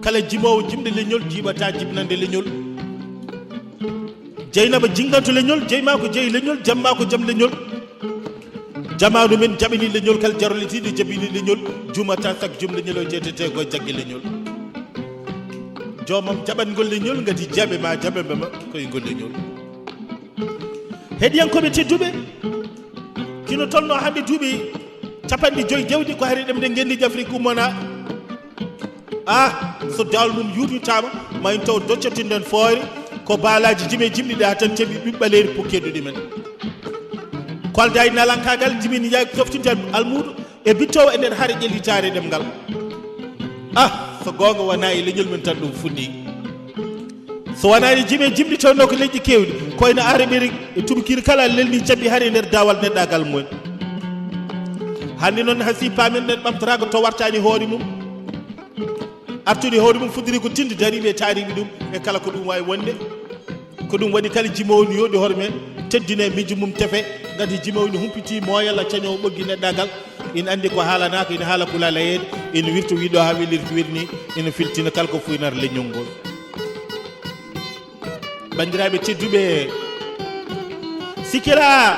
Kala jimoowo jimɗe leñol, jiiɓata jibnande leñol. Jeynaba jinganto leñol, jeyma ko jeyi leñol, jamma ko jam leñol. Jamaanu men jaɓani leñol, kala jarolitiiɗo jaɓini leñol, jumata sak jum leñol o jeetete ko jagge leñol. Joomam jaɓangol leñol, ngati jaɓe ma, jaɓe ma koye ngol leñol. Heɗiyankooɓe tedduɓe, kino tolno hannde duuɓi capanɗe joyi dewɗi ko hari ɗemɗe ngendiiji Afrik ummana. Ah, so dawal mum yuutitaama, ma en taw doccotinden foore, ko baalaaji jime jimɗi ɗa tan ceɓi ɓiɓɓe ɓaleeri pukkeeɗo ɗumen. Kolda e nalankaagal jimin yaay toftinde almuudo, e bittoowo e nder hare ƴellitaare ɗemngal. Ah, so goonga wonaa e leñol men tan ɗum fuɗɗii. So wonaani jime jimɗi tawno ko leƴƴi keewɗi, ko ena Arabiri e Turukiiri kala lelni cabbi hari e nder daawal neɗɗaagal mumen. Hannde noon hasi paamen neɗɗo ɓamtoraaka to wartaani hoore mum. Artude hoore mum fuddiri ko tinde dariiɓe e taariiɓe ɗum e kala ko ɗum waawi wonde. Ko ɗum waɗi kala jimoowo no yooɗi hoore mum, teddine miijo mum tefe, ngati jimoowo no humpitii mooyal a cañoowo ɓoggi neɗɗaagal. Ina anndi ko haalanaaka, ina haala ko laalayeede, ina wirta wiɗo haa welirta wirni, ina filtina kala ko fuynata leñol ngol. Banndiraaɓe tedduɓe, sikira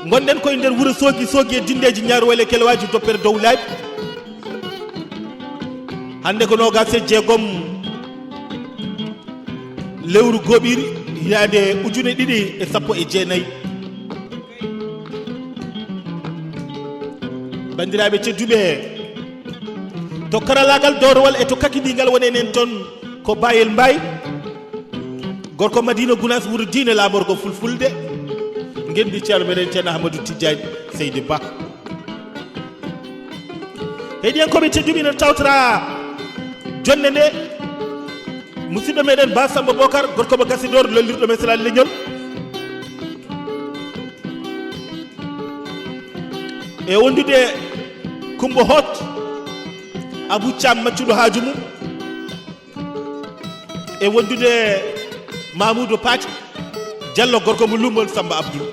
ngonɗen koye nder wuro Soogi, Soogi e dindeeji ñaaruwal e kelewaaji doppere dow laabi. Hannde ko noogaas e jeegom lewru gooɓiiri hitaande ujune ɗiɗi e sappo e jeenayi. Banndiraaɓe tedduɓe, to karallaagal dowrowal e to kakidigal woni enen toon ko Bayel Mbaye, gorko Madina Gunaas, wuro diine laamorgo fulfulde, ngenndi ceerno meɗen ceerno Ahmadou Tidiane Seydi Ba. Heɗiyankooɓe tedduɓe, ina tawtora Jonnde nde, musidɗo meɗen Ba Samba Bokar, gorko mo Gasidor, lollirɗo men Selaal Leñol. E wondude Kumba Hoot, Abou Thiam maccuɗo haaju mum. E wondude Mamoudou Paty Diallo, gorko mo Lumbol Samba Abdou.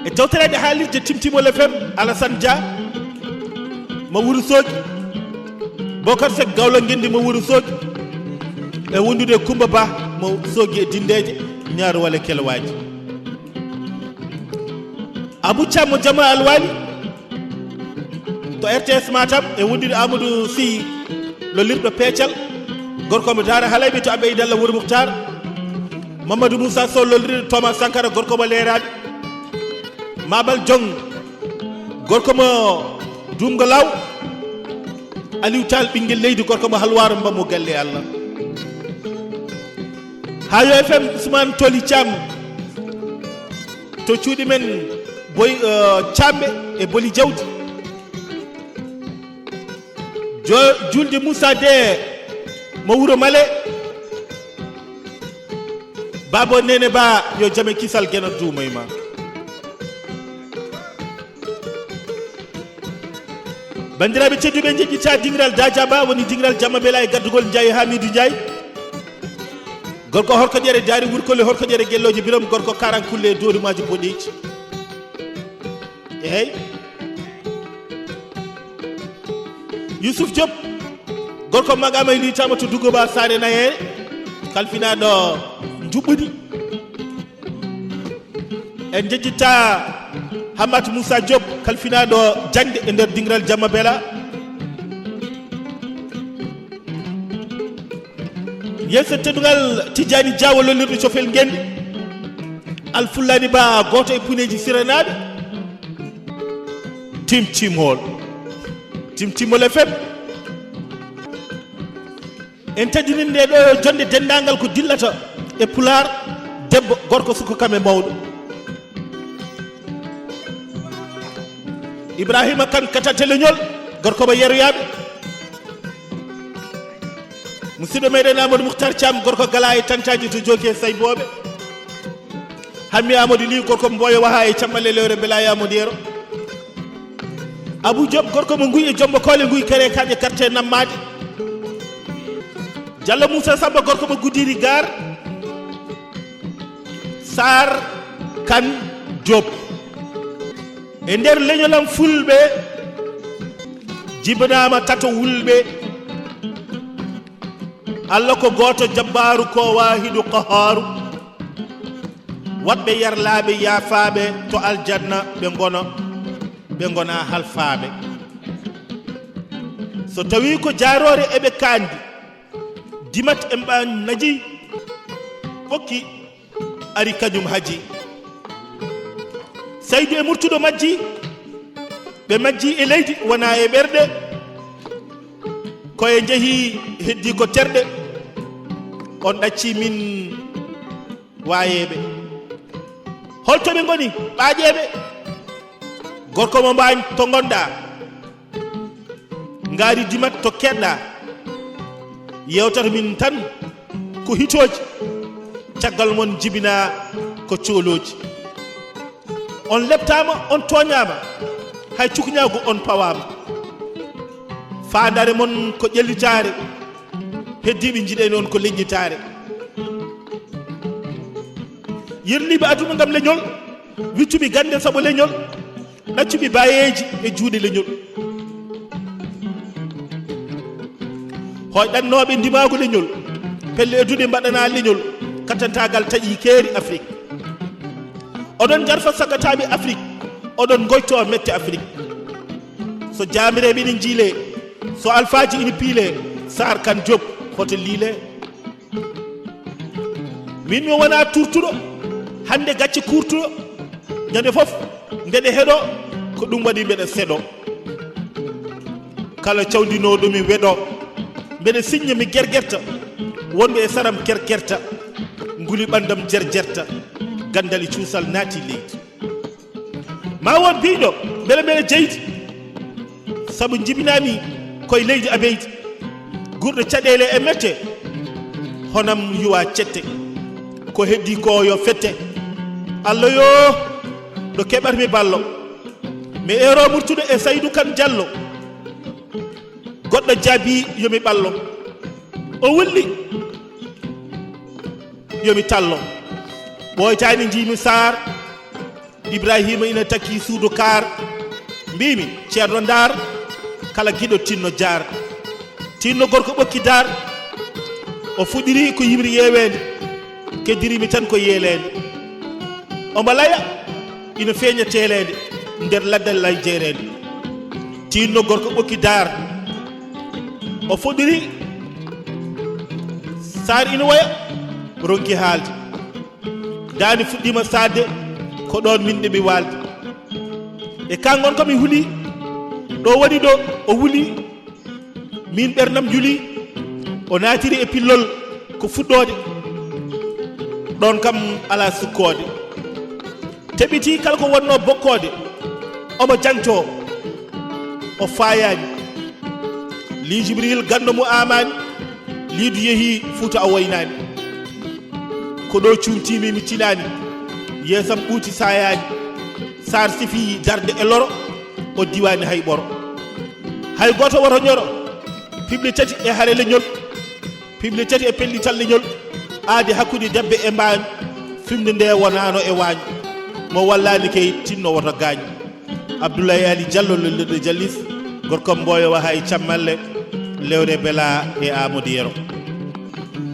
E tawtoreede haalirde Timtimol F M, Alassane Dia mo Wuro Soogi, Bokar Seck Gawlo Ngenndi mo Wuro Soogi, e wondude Kumba Ba mo Soogi e Dindeeje, Ñaaro Wale Kelewaaji. Abou Thiam mo Jama Alwali to R T S Matam, e wondude Amadou Sy lollirɗo Peecal, gorko mo Daara Halayɓe to Abbey Dalla Wuro Muhtar, Mamadou Moussa Sow lollirɗo Thomas Sankara, gorko mo Leeraaɓe, Mabal Jong, gorko mo Duumga Law, Aliou Tall ɓinngel leydi, gorko mo Halwaar, mbammo galle Allah. Hayo F M, Ousmane Toli Thiam to cuuɗi men Boy, eh, Thiamɓe e Boli Jawdi. Jo-, Julde Moussa De mo Wuro Male. Baabo Nene Ba, yo jam e kisal Geno duumo e ma. Banndiraaɓe tedduɓe, njeƴƴitaa dingiral Daaja Ba, woni dingiral Jamma Bela e gaddugol Njaay Hamidu Njaay. Gorko Horkoƴere Daari Wurkole, Horkoƴere Gellooje Birom, gorko Karankulle e Doorimaaji Boɗeeji. Eey. Youssouf Diop, gorko Magama e Liitaama to Dugoba Saare Nayeere, kalfinaaɗo Njuɓɓudi. En njejjittaa Hamat Moussa Diop, kalfinaaɗo jaŋde e nder dingiral Jamma Bela. Yeeso teddungal Tijjani Diawo lollirɗo cofel ngenndi. Alfullaani Ba, gooto e puneeji siranaaɓe. Timtimol. Timtimol F M. En teddinii nde ɗo jonnde denndaangal ko dillata e Pulaar, debbo, gorko, suka kam e mawɗo. Ibrahima Kane Katante Leñol, gorko mo Yeroyaaɓe. Musidɗo meɗen Amadou Mouhtar Thiam, gorko Gala e Tantaaji to Jooki e Saybooɓe. Hammi Amadou Ly, gorko Mboyo Waha e Cammalle Lewre Belaye Amadou Yero. Abou Diop, gorko mo Nguy e Jombo Koole, Nguy Kere Kaƴe Karte Nammaade. Diallo Moussa Samba, gorko mo Goudiri Gare. Sarr Kane Diop. E nder leñolam Fulɓe, jibinaama tato wulɓe. Allah ko gooto, jabbaaru ko waahidu qahaaru. Waɗɓe yarlaaɓe yaafaaɓe to aljanna ɓe ngona, ɓe ngona halfaaɓe. So tawii ko jaaroore eɓe kaandi, dimat e mba naji ɓokki ari kañum haji. Saydu e Murtuɗo majji, ɓe majji e leydi wona e ɓerɗe. Koye njehi heddi ko terɗe, on ɗacci min waayeeɓe. Holto ɓe ngoni ɓaaƴeeɓe? Gorko mo Mbaañ to ngonɗaa, ngaari dimat to keɗɗaa, yewtata min tan ko hitooji, caggal mon jibinaa ko coolooji. On leptaama, on tooñaama, hay cukñaagu on pawaama. Faandaare mon ko ƴellitaare, heddiiɓe njiɗayno on ko leññitaare. Yirliiɓe aduna ngam leñol, wiccuɓe gannde sabu leñol, ɗaccuɓe baayeeji e juuɗe leñol. Hoyɗannooɓe ndimaagu leñol, pelle e duɗe mbaɗanaa leñol, kattantaagal taƴii keeri Afrik. Oɗon njarfa sagataaɓe Afrik, oɗon ngoytoo mette Afrik. So jaamireeɓe ina njiilee, so alfaaji ina piilee, Saar Kan Joop hoto liilee. Min mi wonaa turtuɗo, hannde gacce kurtuɗo, ñande fof mbeɗe heɗo, ko ɗum waɗi mbeɗe seɗo. Kala cawndinooɗo mi weɗo, mbeɗe siñña mi gergerta, wonɓe e saram kerkerta, nguli ɓanndam jerjerta, ganndali cuusal naati leydi. Ma wood biiɗo, mbele mbeɗe jeydi? Sabu njibinaami koye leydi abeydi, gurɗo caɗeele e mette, honam yuwa cette, ko heddi ko yo fette. Allah yo, ɗo keɓatmi ballo, mi eero murtuɗo e Saydu Kan Jallo, goɗɗo jaabi yo mi ɓallo, o wulli yo mi tallo, ɓooytaani njiimi Saar. Ibrahima ina takki suudu kaar. Mbimi, Ceerno Ndaar, kala giɗo tinno jaar. Tinno gorko ɓokki daar. O fuɗɗiri ko yimri yeeweende, keddirimi tan ko yeeleende. Omo laya, ina feeña teeleende nder laddal lay jeereende. Tinno gorko ɓokki daar. O fuɗɗiri, Saar ina woya, ronki haalde. Daande fuɗɗiima saatde, ko ɗoon min ɗeɓi waalde. E kangon ko mi huli, ɗo woni ɗo o wuli, min ɓernam juli, o naatiri e pillol ko fuɗɗoode, ɗoon kam alaa sukkoode. Teɓiti kala ko wonnoo bokkoode, omo jantoo, o faayaani. Li Jibril ganndo mo aamaani, Liidu yehi Fuuta o waynaani. Ko ɗo cuumtiimi mi tinaani, yeesam ɓuuti saayaani. Saar sifi darde e loro, o diwaani hay ɓoro. Hay gooto woto ñoro, piɓle tati e hare leñol, piɓle tati e pellital leñol, aadi hakkunde debbe e mbaañ, fimde nde wonaano e waañ. Mo wallaani kay tinno woto gaañ. Abdoulaye Ali Diallo, lollirɗo Jallis, gorko Mboyo Waha e Cammalle, Lewre Bela e Amadou Yero.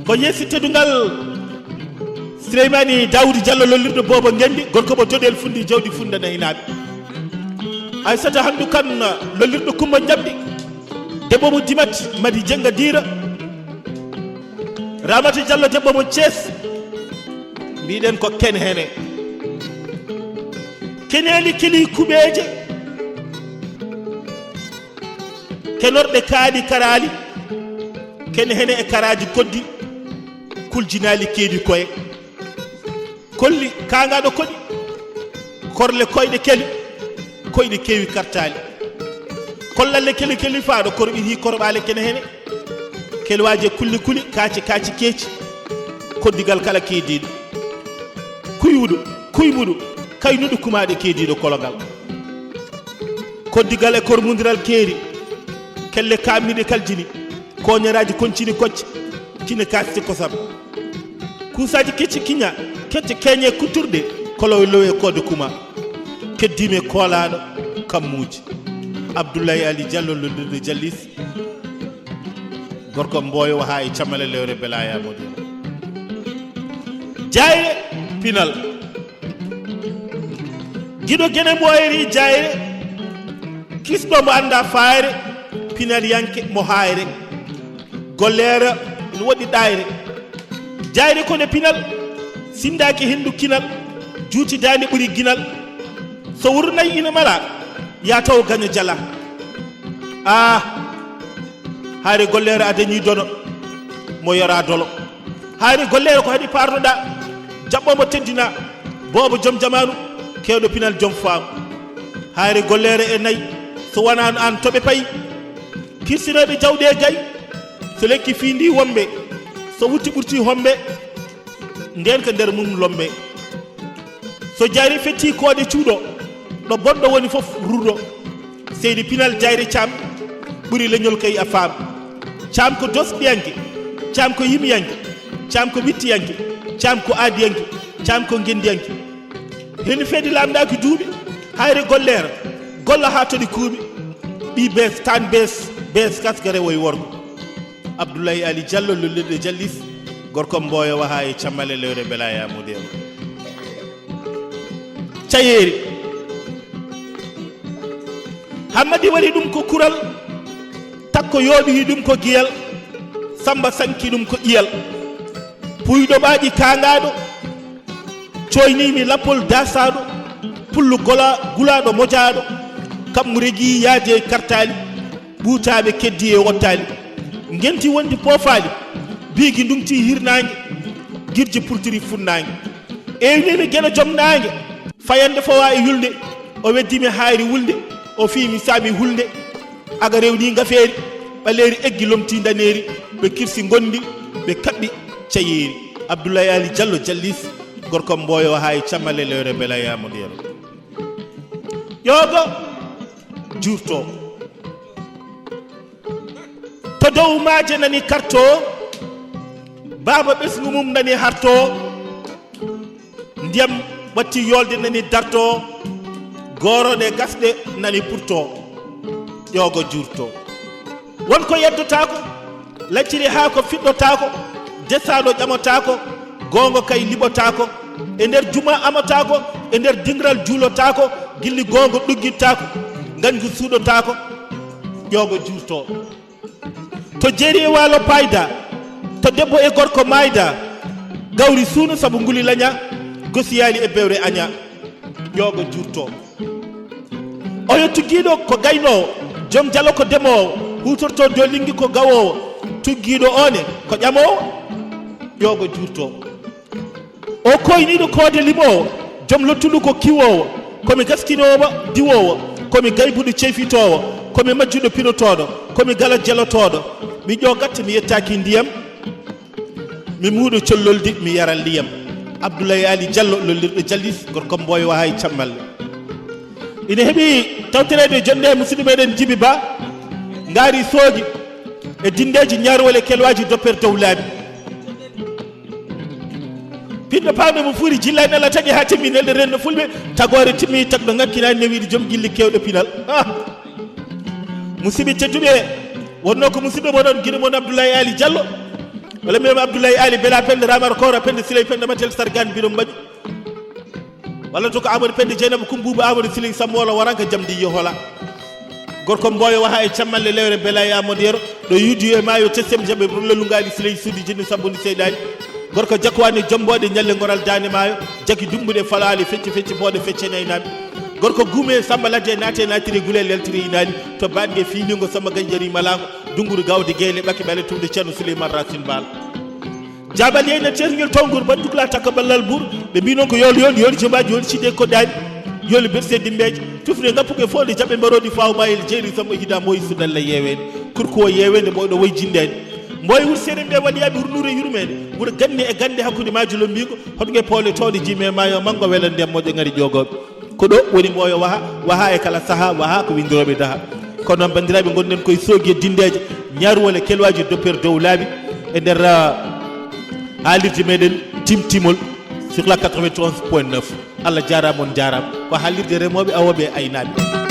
Ko yeesi teddungal Souleymani Daoudi Diallo, lollirɗo Boobo Ngendi, gorko mo Toɗel Fundi, jawdi Funda Naynaaɓe. Aissata Handu Kan, lollirɗo Kumba Jamɗi, debbo mo Dimat, Madi Jenga Diira. Ramata Diallo, debbo mo Thiès, mbiɗen ko ken hene. Keneeli keli kuɓeeje, kenorɗe kaaɗi karaali, ken hene e karaaji koddi, kuljinaali keedi koye. Kolli kaangaaɗo koɗi, korle koyɗe keli, koyɗe keewi kartaali. Kollalle keli keli faaɗo korɓitii korɓaale kene hene. Kelwaaje kulli kuli, kaaci kaaci keeci, koddigal kala keediiɗo. Kuywuɗo, kuymuɗo, kaynuɗo kumaaɗe keediiɗo kologal. Koddigal e kormundiral keeri, kelle kaamniɗe kaljini, kooñeraaji koncini kocce, tine kaasti kosam. Kuusaaji kecci kiña, kecce keeñe kutturɗe, kolowe lowe koode kuma. Keddiime koolaaɗo kammuuji. Abdoulaye Ali Diallo, lollirde Jallis. Gorko Mboyo Waha e Cammalle, Lewre Belaya Modou. Jayre pinal. Giɗo gene mboyri jayre, kisɗo mo annda faayre, pinal yanke mo haayre. Golleere ina woɗɗi ɗaayre. Jayre ko nde pinal, sinndaaki henndu kinal, juuti daande ɓuri ginal. So wuro nayi ina mala, yaa taw gaño jala. Ah, haayre golleere a dañii dono, mo yora dolo. Haayre golleere ko haɗi paarnoɗaa, jaɓɓo mo teddinaa, boobo jom jamaanu, keewɗo pinal jom faamu. Haayre golleere e nayi, so wonaa aan toɓe payi. Kirsinooɓe jawɗe gay, so lekki fiindi wombe, so wutti ɓurti hombe, ndeen ko nder mum lombe. So jayre fetti koode cuuɗo, ɗo bonɗo woni fof ruuɗo. Seydi Pinal Jayre Caam ɓuri leñol kay a faam. Caam ko dosɗiyanke, Caam ko yimiyanke, Caam ko wittiyanke, Caam ko aadiyanke, Caam ko ngendiyanke. Heni feedi laamɗaaki duuɓi, haayre golleere, golla haa toɗi kuuɓi. Ɓii bees, taan bees, bees kaskare woy worgo. Abdoulaye Ali Diallo, lollirde Jallis, gorko Mboyo Waha e Cammale Lewre Belaya Modero. Cayeeri. Hammadi waɗi ɗum ko kural, Takko yooɓi ɗum ko giyal, Samba sanki ɗum ko ƴiyal. Puyɗo ɓaaƴi kaangaaɗo, coyniimi lappol daasaaɗo, pullu gola, gulaaɗo mojaaɗo, kammu regi yaade kartaali, ɓuutaaɓe keddi e wottaali, ngenti wondi poofaali, biigi ndungti hirnaange, girji pultiri funnaange. Ewnimi geno jom naange, fayande fowa e yulnde, o weddimi hayri wulnde, o fiyimi saami hulnde. Aga rewni ngafeeri, ɓaleeri eggi lomti ndaneeri, ɓe kirsi ngondi, ɓe kaɓɓi cayeeri. Abdoulaye Ali Diallo Jallis, gorko Mboyo haa e Cammalle lewre Belayamo Ndiyero. Ƴoogo juurto. To dow maaje nani karto, baaba ɓesngu mum nani harto, ndiyam watti yolde nani darto, gooroɗe gasɗe nani purto, ƴoogo juurto. Won ko yeddotaako, lacciri haa ko fiɗɗotaako, desaaɗo ƴamotaako, goongo kay liɓotaako, e nder juma amotaako, e nder dingral juulotaako, gilli goongo ɗuggittaako, ngañgu suuɗotaako, ƴoogo juurto. To jeeri e waalo paayda, to debbo e gorko maayda, gawri suuno sabu nguli laña, gosiyaali e bewre aña, ƴoogo juurto. Oyo tuggiiɗo ko gaynoowo, joom jalo ko demoowo, huutorto dolingi ko gawoowo, tuggiiɗo oone ko ƴamoowo, ƴoogo juurto. O koyniiɗo koode limoowo, joom lottundu ko kiwoowo, ko mi gaskinoowo diwoowo, ko mi gaybuɗo ceyfitoowo, ko mi majjuɗo pinotooɗo, ko mi gala jelotooɗo, mi ƴoogat mi yettaaki ndiyam, mi muuɗo colloldi mi yara ndiyam. Abdoulaye Ali Diallo, lollirɗo Jallis, gorko Mboyo waha e Cammalle. Ina heɓi tawtoreede e jonde e musidɗo meɗen Jibi Ba, ngaari soogi e dindeeji ñaarwole kelwaaji dopper dow laabi. Pinɗo pawnde mo fuuri jilla e nala tagi haa timmi nelɗe renndo fulɓe, tagoore timmi tagɗo ŋakkinaani newiiɗo joom gilli keewɗo pinal. Ah! Musidɓe tedduɓe, wonno ko musidɗo moɗon giɗo mon Abdoulaye Ali Diallo. Wala mbiyam Abdoulaye Ali Bela Pende Ramar Kora Pende Siley Pende Matel Sargan Biɗo Mbaɗi. Walla to ko Amadou Pende Dieynaba Kumbuuba Amadou Siley Sammo wala waranka jamdi yohola. Gorko Mboyo waha e Cammalle lewre Bela Yamo Ndiyero, ɗo yuudu e maayo tesem jaɓe burla lungaali Siley suudu jinni sabbundi seyɗaani. Gorko Jakwani jomboɗe ñalle ngoral daande maayo, jagi dumbuɗe falaali fecci fecci booɗe fecce naynaaɓe. Gorko guume Samba Ladde naate naatiri gule leltiri inaali, to baɗnge fiilingo Samba Ganjari Malango, dunguru gawde geyle ɓaki ɓale tumde Ceerno Suleyman Racine Bal. Jaabal yeyna ceerngel tawngol mbaɗ dugla takka ballal buur. Ɓe mbi noon ko yool yool yool jomaaji yool cidde koɗaani, yool berse dimbeeje, tufne ngappuge fof nde jaɓe mbaroɗi faw mayel jeeri sambo hida mboyi sudalla yeeweende, kurkuwo yeeweende ɓoyɗo woy jinndeede. Mboye wuro seeɗen ɓe waɗiyaaɓe wuro nuure yurmeende, wuro ganni e gannde hakkunde maaji lommbiingo, hoɗge poole tooɗe jime maayo manngo welande moƴƴo ngari ƴoogooɓe. Ko ɗo woni Mboyo waha, waha e kala saha, waha ko winndorooɓe daha. Kono noon, banndiraaɓe, ngonɗen koye soogi e dindeeje, ñaaruwol e kelwaaji dopper dow laabi e nder, ah, haalirde meɗen Timtimol sur la quatre-vingt-onze point neuf. Allah jaaraama, on njaaraama. Ko haalirde remooɓe, awooɓe e aynaaɓe.